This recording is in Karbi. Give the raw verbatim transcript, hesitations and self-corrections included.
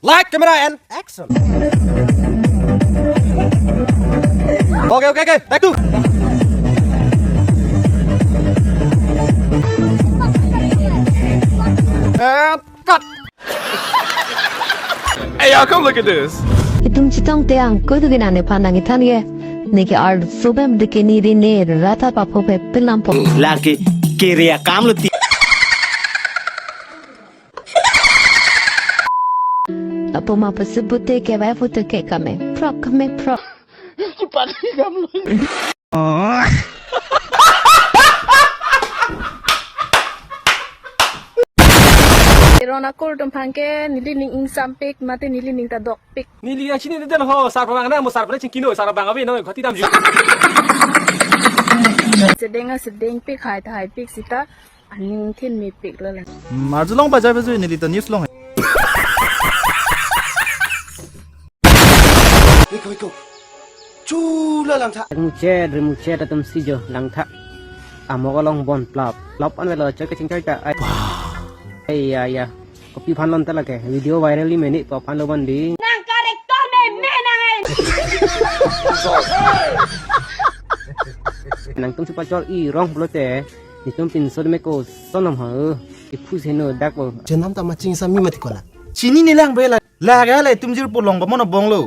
Light, camera, and action. Okay, okay, okay. Take two. And cut. Hey, y'all, come look at this. Itum chetongte angkoi do ke nangne phan nangkethan ke. Neke arlo sobem de ke neli ne rata papo pe pelam po. Lake kere akam lo ti. Lapu ma pasebute ke bai pute ke kame prok, kame prok. Ron akur atum aphan ke neli ning ingsampik mate neli ning ta dokpik. Neli yang chini den ho, sar pamang na mo sar pamang chingkino, sar bang ave no khati dam ju. Sedeng a sedengpik, hai ta haipik sita. Aning thin mepik lo la. Marjulong bajai bajui neli ta news long. Iko, iko. Chula langtha. Muchet, remuchet atum si jo langtha. Amok along bon plap. Plap an velo choi kachingchoi ta. Ai. Ai ya ya. Kopi aphan lon ta lake. Video viral li meni ko aphan lo bon di. Nang character ne me nang ai. Nangtum si pachor i rong pulote. Nitum pinso me ko sonom ha. Iphu seno dak bo. Chenam ta maching sami mati kola. Chini nilang bela. Laga le tum jirpo long ba mono bonglo.